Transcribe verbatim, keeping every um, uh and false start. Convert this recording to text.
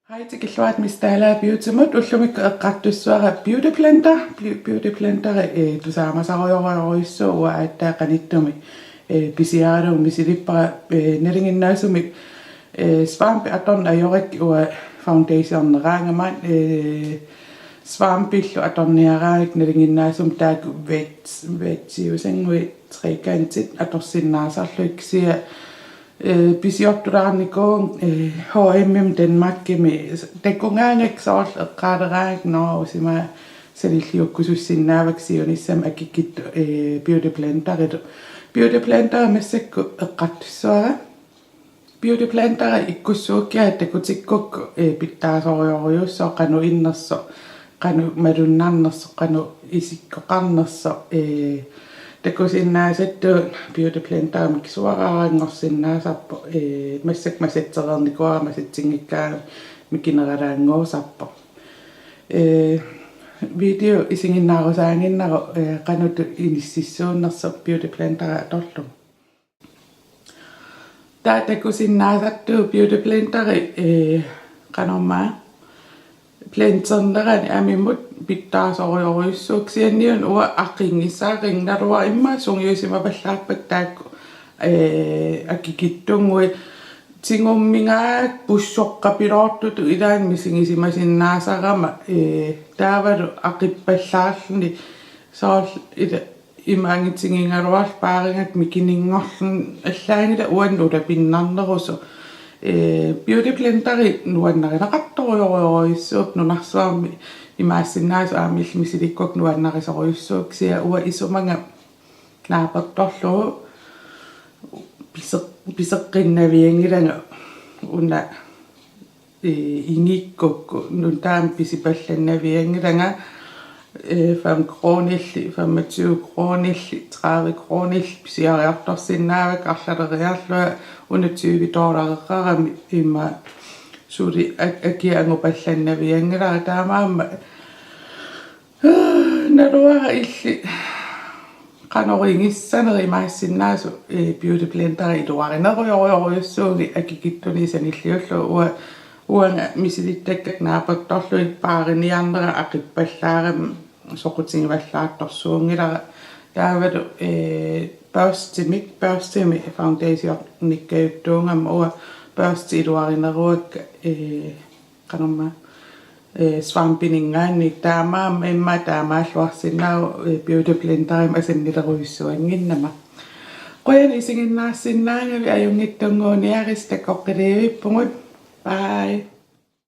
Hej, tikilluarit Miss Dalager Beautymut. Ullumikkut eqqartussavara Beauty Blender. Beau-, Beauty Blender, eh, tusaamasarujorujussuuvoq aatsaat qanittumi, eh, pisiaralugu. Misilippara, eh, nalinginnaasumik, eh, svampi atorneq ajorakkit uanga foundationeraangama, eh, svampillu atorniaraangakkit nalinginnaasumik taakku wedge-, wedgeusanngui trekantit atorsinnaasarlugit, kisianni eh, pisiortulaarnikuuvunga, eh, H M-imi Danmarkimi takugaangakkit soorlu eqqaaleraangakkit, nå, usimaa sanilliukkusussinnaavakka siunissami akikittut, eh, Beauty Blenderilu. Beauty Blenderi massakkut eqqartussavara. Beauty Blenderi ikkussuukkiga takutikkukku, eh, pitsaasorujorujussuuvoq qanoq innersoq, qanoq malunnarnersoq, qanoq isikkoqarnersoq, eh, takusinnaasattut Beauty Blenderi mikisuaraaranngorsinnaasarpoq, eh, massakkut masatsereernikuuara, masatsinngikkaanni mikineralaannguusarpoq. Eh, video isiginnaarusaaginnaruk, eh, qanoq inississuunnersoq Beauty Blenderi atorlugu. Taava takusinnaasartut Beauty Blenderi, eh, qanormaa, blendernerani amimut pitsaasorujorujussuuvoq, kisianni una uanga aqigisarinngaluara, immaqa sungiusimavallaarpakka taakku, eh, akikitsunnguit. Tigummigaangakkit pussoqqapiloortutut ilaanni misigisimasinnaasarama, eh, taavalu aqippallaarluni soorlu ila imaanngitsiniaraluarluni paarigakkit mikininngorluni allaanngilaq uannut ulapinnarnerusoq. Eh, Beauty Blenderi nuannarineqartorujorujussuuvoq, nunarsuarmi imaassinnaavoq aamma illit misilikkukku nuannarisorujussuuvoq, kisianni uanga isumaga naapertorlugu piseq-, piseqqinnavianngilanga una eh, ingikkukku, nutaamik pisipallannavianngilanga, eh, fem kronilli, femogtyve kronilli, tredive kronilli pisiariartorsinnaavakka, arlaleriarlunga una tyve dollareqarami, immaqa suli ak-, akia angupallannavianngilara, taamaammat naluara illit qanoq igissanerit, imaassinnaavoq, eh, Beauty Blenderi iluarinerujorujussuugit akikitsunik sanilliullugu. Ua-, uanga misilittakkakka naapertorlugit paariniarnera aqippallaarami soqutigivallaartorsuunngilara. Taavalu, eh, børstimik, børstimik foundationikkajuttuugama uanga børsti iluarineruakka, eh, qanormaa, eh, svampininngaanniit, taamaammat immaqa taamaalluarsinnaavoq, eh, Beauty Blenderimik asannilerujussuannginnama. Qujanaq isiginnaarsinnaagavit, ajunngitsunnguuniarisi, takoqqiliivippugut. Bye.